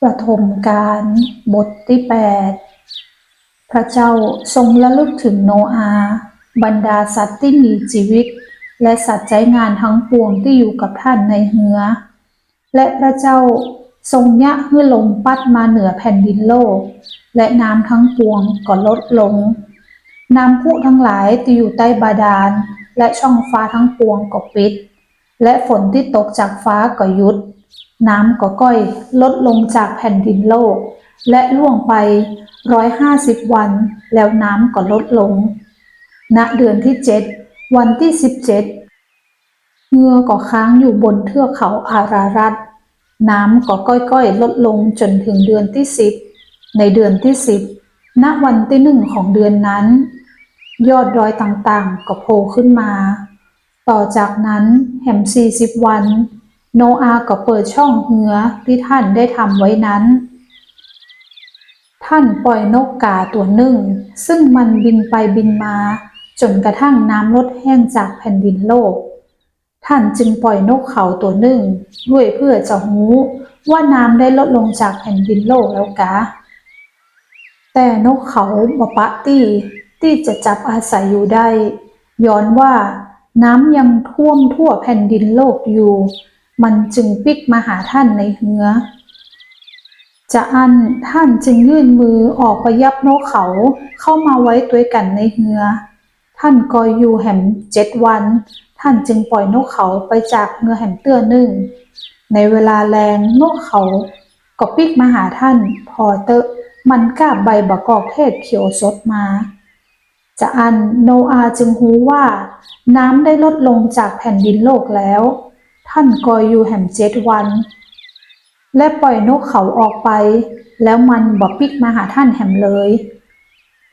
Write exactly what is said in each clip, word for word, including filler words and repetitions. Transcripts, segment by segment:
ปฐมกาล บทตี้แปด พระเจ้าทรงระลึกถึงโนอาห์ บรรดาสัตว์ตี้มีจีวิต และสัตว์ใจ๊งานทั้งปวงตี้อยู่กับต้านในเฮือ และพระเจ้าทรงเยียะหื้อลมปั๊ดมาเหนือแผ่นดินโลก และน้ำทั้งปวงก็ลดลง น้ำพุทั้งหลายตี้อยู่ใต้บาดาล และช่องฟ้าทั้งปวงก็ปิด และฝนตี้ตกจากฟ้าก็หยุด น้ำก็ก้อยลดลงจากแผ่นดินโลก และล่วงไปร้อยห้าสิบวัน แล้วน้ำก็ลดลง ณ เดือนตี้เจ็ด วันตี้สิบเจ็ด เฮือก็ค้างอยู่บนเทือกเขาอารารัต น้ำก็ก้อยๆ ลดลงจ๋นถึงเดือนตี้สิบ ในเดือนตี้สิบ ณ วันตี้หนึ่งของเดือนนั้น ยอดดอยต่างๆ ก็โผล่ขึ้นมา ต่อจากนั้นแหมสี่สิบวัน โนอาห์ก็เปิดช่องเฮือตี้ต้านได้ทำไว้นั้น ต้านป่อยนกก๋าตั๋วนึ่ง ซึ่งมันบินไปบินมาจ๋นกระทั่งน้ำลดแห้งจากแผ่นดินโลก ต้านจึงป่อยนกเขาตั๋วนึ่ง ด้วยเปื้อจะฮู้ว่าน้ำได้ลดลงจากแผ่นดินโลกแล้วกา แต่นกเขาบ่ปะตี้ตี้จะจับอาศัยอยู่ได้ ย้อนว่าน้ำยังท่วมทั่วแผ่นดินโลกอยู่ มันจึงปิ๊กมาหาต้านในเฮือ จาอั้นต้านจึงยื่นมือออกไปยับนกเขาเข้ามาไว้ตวยกั๋นในเฮือ ต้านก็อยู่แหมเจ็ดวัน ต้านจึงป่อยนกเขาไปจากเฮือแหมเตื้อนึ่ง ในเวลาแลงนกเขาก็ปิ๊กมาหาต้าน ผ่อเต๊อะมันกาบใบบ่ากอกเทศเขียวสดมา จาอั้นโนอาห์จึงฮู้ว่าน้ำได้ลดลงจากแผ่นดินโลกแล้ว ต้านก็อยู่แหมเจ็ดวัน และป่อยนกเขาออกไป แล้วมันบ่ปิ๊กมาหาต้านแหมเลย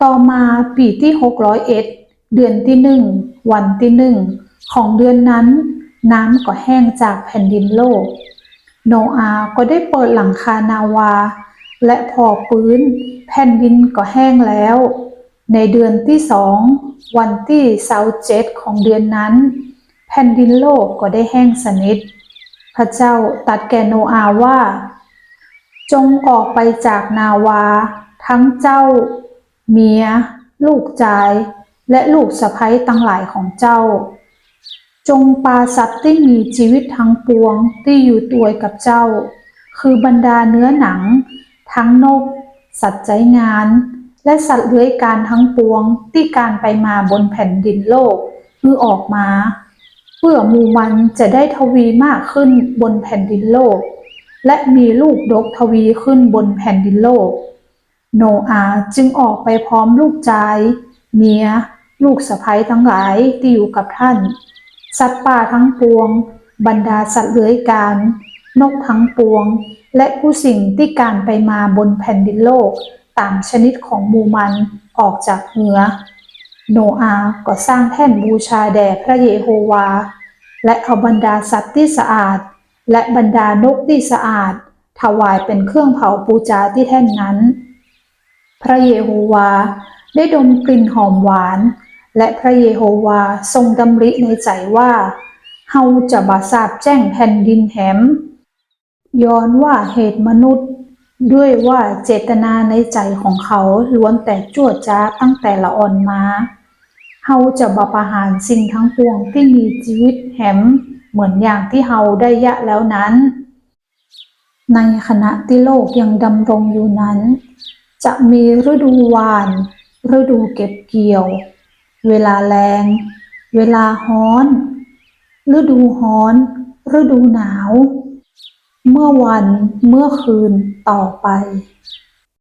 ต่อมาปี๋ตี้หกร้อยเอ็ด เดือนตี้หนึ่ง วันตี้หนึ่ง ของเดือนนั้น น้ำก็แห้งจากแผ่นดินโลก โนอาห์ก็ได้เปิดหลังคานาวา และผ่อปื๊น แผ่นดินก็แห้งแล้ว ในเดือนตี้สอง วันตี้ซาวเจ็ดของเดือนนั้น แผ่นดินโลกก็ได้แห้งสนิท พระเจ้าตรัสแก่โนอาห์ว่า จงออกไปจากนาวา ตึงเจ้า เมีย ลูกจาย และลูกสะใภ้ตังหลายของเจ้า จงปาสัตว์ตี้มีจีวิตตังปวงตี้อยู่ตวยกับเจ้า คือบรรดาเนื้อหนัง ตึงนก สัตว์ใจ๊งาน และสัตว์เลื้อยกานตังปวงตี้กานไปมาบนแผ่นดินโลก หื้อออกมา เปื้อหมู่มันจะได้ทวีมากขึ้นบนแผ่นดินโลก และมีลูกดกทวีขึ้นบนแผ่นดินโลก โนอาห์จึงออกไปพร้อมลูกจาย เมีย ลูกสะใภ้ตังหลายตี้อยู่กับต้าน สัตว์ป่าตังปวง บรรดาสัตว์เลื้อยกาน นกตังปวง และกู้สิ่งตี้กานไปมาบนแผ่นดินโลก ต๋ามชนิดของหมู่มัน ออกจากเฮือ โนอาห์ก็สร้างแท่นบูชาแด่พระเยโฮวาห์ และเอาบรรดาสัตว์ตี้สะอาด และบรรดานกตี้สะอาด ถวายเป๋นเครื่องเผาปู๋จาตี้แท่นนั้น พระเยโฮวาห์ได้ดมกลิ่นหอมหวาน และพระเยโฮวาห์ทรงดำริในใจ๋ว่า เฮาจะบ่สาปแจ้งแผ่นดินแหม ย้อนว่าเหตุมนุษย์ ด้วยว่าเจตนาในใจ๋ของเขาล้วนแต่จั่วจ๊าตั้งแต่ละอ่อนมา เฮาจะบ่ประหารสิ่งตังปวงตี้มีจีวิตแหม เหมือนอย่างตี้เฮาได้เยียะแล้วนั้น ในขณะตี้โลกยังดำรงอยู่นั้น จะมีฤดูหว่าน ฤดูเก็บเกี่ยว เวลาแล้ง เวลาฮ้อน ฤดูฮ้อน ฤดูหนาว เมื่อวัน เมื่อคืน ต่อไป